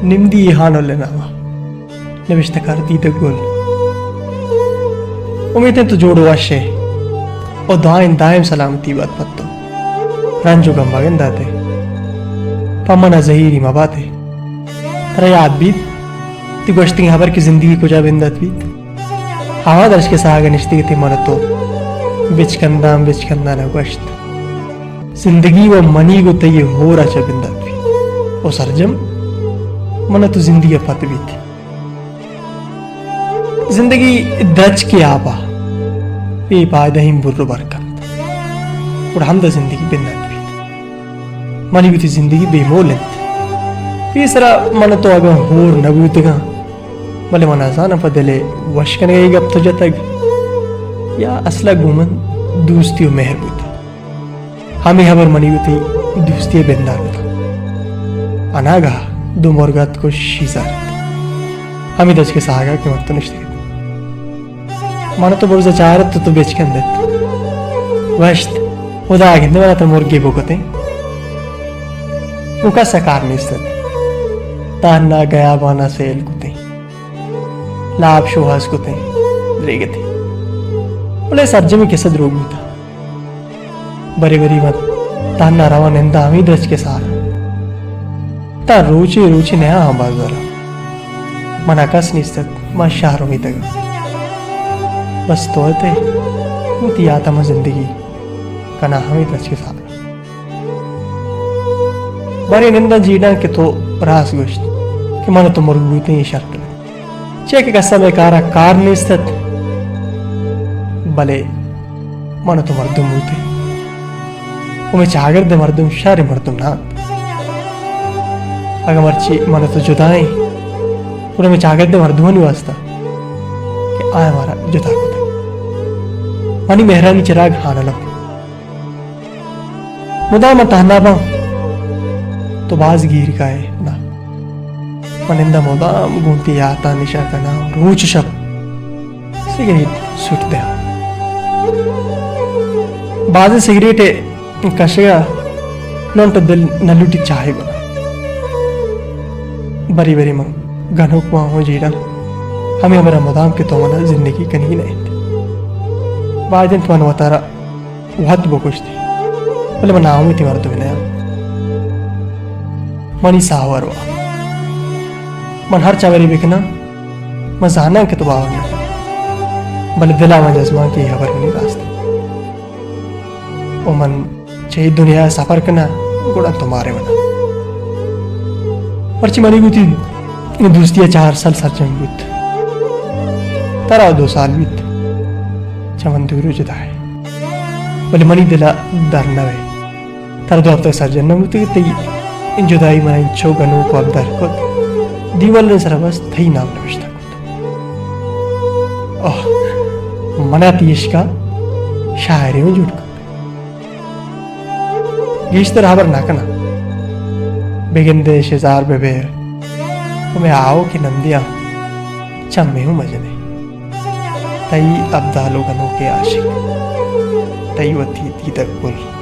نمدی ہانل ءِ نام ءَ۔ نبشتہ کار دیدگ گل۔ امیت انت تو جوڑ وش ئے و دائم دائم سلامتی بات پہ تو۔ رنج و گم مگندات ئے، پہ من ءَ زہیری مبات ئے۔ ترا یات بیت، تئی گوشتگیں ہبر کہ زندگی کجا بندات بیت؟ ہما درچک ءِ ساہگ ءَ نشتگ اتیں من و تو، بچکنداں بچکنداں ءَ گوشت، زندگی و منی گوں تئی ہور ءَ چہ بندات بیت و سرجم من و تو زندگی ءَ پت بیت۔ زندگی درچکے آپ ءَ بے پائدہیں بر و بر کنت، گڑا ہمدا زندگی بندات بیت۔ منی وتی زندگی بے مول انت۔ پیسرا من و تو اگاں ہور نہ بوتگاں، بلے من نزاناں پہ دل ءِ وش کنگ ءَ اے گپ تو جتگ یا اصل ءَ گوں من دوستی و مہر بوتگ۔ ہمے ہبر منی وتی دوستی ءِ بندات بوتگ۔ اناگہ دو مرگ اتک و شیزار ات۔ ہمے درچک ءِ ساہگ ءَ کہ من تو نشتگ اتیں۔ من تو برز ءَ چارت تو، تو بچکند ات۔ گوشت، ہدا گندے من ءَ ترا مرگے بکتیں۔ گوں کس ءَ کار نیست ات۔ تہنا گیابان ءَ سیل کتیں۔ لاپ شوہاز کتیں، دریگتیں۔ بلے سرجمیں کسہ دروگ بوتہ۔ برے برے من تہنا رواں ننداں ہمے درچک ءِ ساہگ ءَ۔ تاں روچے روچے نیاہاں بازار ءَ۔ من ءَ کس نیست ات، من شہر ءَ میتگ ءَ۔ بس تو ات ئے، وتی یات ءَ من زندگی کناں ہمے درچک ءِ ساہگ ءَ۔ برے ننداں جیڑاں کہ تو راست گوشت کہ من ءُ تو مرگ بوتیں اے شرتر ات۔ چیا کہ کس ءَ مئے کار ءَ کار نیست ات، بلے من ءُ تو مردم بوتیں ءُ مئے چاگرد ءِ مردم شریں مردم نہ انت۔ اگاں مرچی من ءُ تو جدا ایں، گڑا مئے چاگرد ءِ مردمانی واستا کہ آیاں مارا جدا کتگ۔ منی مہرانی چراگ ہانل انت۔ مدام من تہنا باں، تو باز گیر کائے نا۔ من ننداں مدام گوں تئی یاتاں نشہ کناں، روچ ءُ شپ سگریٹ سوٹ دیاں۔ بازیں سگریٹ ءِ کشگ ءَ نوں تو دل نہ لوٹیت چاہے بنا۔ بری بری من گنوک باں ءُ جیڑاں ہمے ہبر ءَ مدام کہ تو من ءَ زندگی کنگی نہ انت۔ باید انت من وتارا وت بکشتی، بلے من ناامیتیں مردمے نیاں۔ منی ساہ ءُ ارواہ، من ہرچ ہبرے بکناں، من زاناں کہ تو باور نہ کن، بلے دل ءَ من جزماں کہ اے ہبر منی راست انت۔ ءُ من چہ اے دنیا ءَ سفر کناں، گڑا تو مارے من ءَ۔ پرچی منی گوں تئی دوستی ءَ چار سال سرجم بوت۔ ترا دو سال بیت چہ من دور ءُ جدا ئے۔ بلے منی دل ءَ در نہ بئے۔ ترا دو ہفتگ سرجم نہ بوتگ، تئی جدائی من ءَ انچو گنوک ءُ ابدار کت، دیوالانی سرا بس تئی نام نبشتہ کت۔ آہ، من ءَ تئی عشق ءَ شاعرے اوں جوڑ کت۔ گیشتر ہبر نہ کناں۔ بگندے شزار بہ بئے ءُ مئے آؤکیں نندیاں چمے اوں مجن ئے۔ تئی ابدال ءُ گنوکیں عاشق، تئی وتی دیدگ گل۔